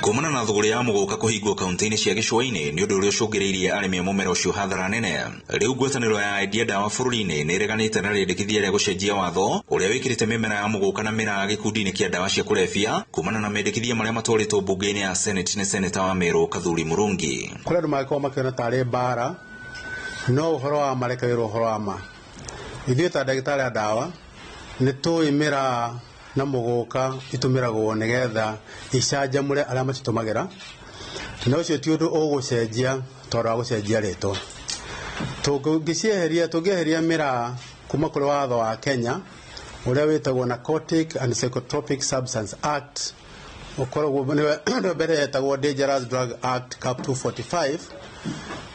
Kumana na thũgũrĩ ya mũgũka kũhingwo kaunti-inĩ cia gĩcũa-inĩ nĩ ũndũ ũrĩa ũcũngĩrĩirie arĩmi a mũmera ũcio hathara nene. Rĩu ngwatanĩro ya endia ndawa bũrũri-inĩ nĩ ĩreganĩte na rĩendekithia rĩa gũcenjia watho ũrĩa wĩkĩrĩte mĩmera ya mũgũka na mĩraa gĩkundi-inĩ kĩa ndawa cia kũrebia kumana na mendekithia marĩa matwarĩtwo mbunge-inĩ ya Senate nĩ seneta wa Meru Kathuri Murungi. Kũrĩ andũ mangĩkorwo makĩona tarĩ mbara, no ũhoro wa ma reke wĩrwo ũhoro wa ma. Ithuĩ ta ndagĩtarĩ a ndawa nĩ tũĩ mĩraa na mũgũka itũmĩragwo nĩgetha icanjamũre arĩa macitũmagĩra, na ũcio ti ũndũ ũgũcenjia tondũ wa gũcenjia rĩtwa. Tũngĩcieheria, tũngĩeheria mĩraa kuma kũrĩ watho wa Kenya ũrĩa wĩtagwo Narcotic and Psychotropic Substance Act, ũkoragwo nĩwe mbere yetagwo Dangerous Drug Act Cap 245,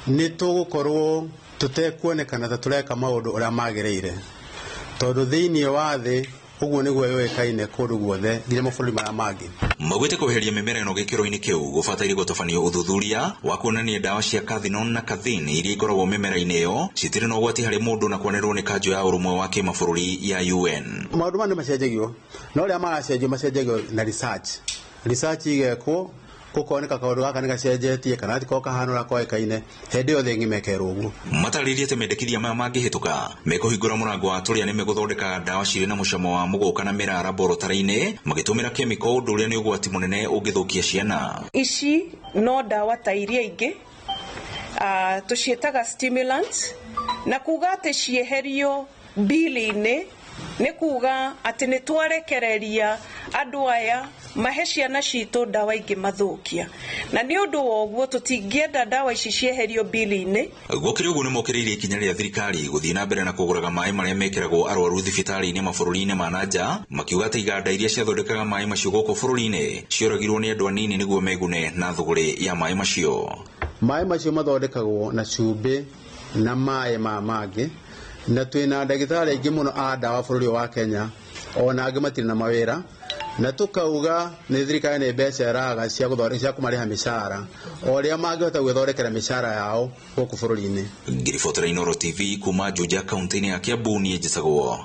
nĩ tũgũkorwo tũtekuonekana ta tũreka maũndũ ũrĩa magĩrĩire, tondũ thĩinĩ wa thĩ ũguo nĩguo yũĩkaine kũndũ guothe nginya mabũrũri marĩa mangĩ. Maugĩte kweheria mĩmera ĩno gĩkĩro-inĩ kĩu gũbataire gũtabanio ũthuthuria wa kuonania ndawa cia cathinone na cathine iria ikoragwo mĩmera-inĩ ĩyo citirĩ na ũgwati harĩ mũndũ na kwanĩrĩrwo nĩ kanjũ ya ũrũmwe wa kĩmabũrũri ya UN. Maũndũ maya nĩ macenjagio, no rĩrĩa maracenjio macenjagio na research. Research igekwo gũkoneka kaũndũ gaka nĩ gacenjetie kana gatikorwo kahana ũrĩa koĩkaine, hĩndĩ ĩyo thĩ ng'ima ĩkerwo ũguo. Matarĩrie atĩ mendekithia maya mangĩhĩtũka mekũhingũra mũrango wa tũrĩa nĩme gũthondeka ndawa cirĩ na mũcamo wa mũgũka na mĩraa laboratory-inĩ magĩtũmĩra chemical, ũndũ ũrĩa nĩ ũgwati mũnene ũngĩthũkia ciana. Ici no ndawa ta iria ingĩ, tũciĩtaga stimulants, na kuga atĩ cieherio bili-inĩ nĩ kuga atĩ nĩ twarekereria andũ aya mahe ciana citũ ndawa ingĩ mathũkia, na nĩ ũndũ wa ũguo tũtingĩenda ndawa ici cieherio bili-inĩ. Gũkĩrĩ ũguo nĩ mokĩrĩirie ikinya rĩa thirikari gũthiĩ na mbere na kũgũraga maĩ marĩa mekĩragwo arwaru thibitarĩ-inĩ mabũrũri-inĩ ma na nja, makiuga atĩ iganda iria ciathondekaga maĩ macio gũkũ bũrũri-inĩ cioragirwo nĩ andũ anini nĩguo megune na thũgũrĩ ya maĩ macio. Maĩ macio mathondekagwo na cumbĩ na maĩ ma mangĩ, na twĩna ndagĩtarĩ aingĩ mũno a ndawa bũrũri wa Kenya, ona angĩ matirĩ na mawĩra, na tũkauga nĩ thirikari nĩ mbeca ĩraga cia gũthondeka cia kũmarĩha mĩcara o ũrĩa mangĩhota gwĩthondekera mĩcara yao gũkũ bũrũri-inĩ. Ngiribotera Inooro TV kuma Juja kaunti-inĩ ya Kiambu, niĩ njĩtagwo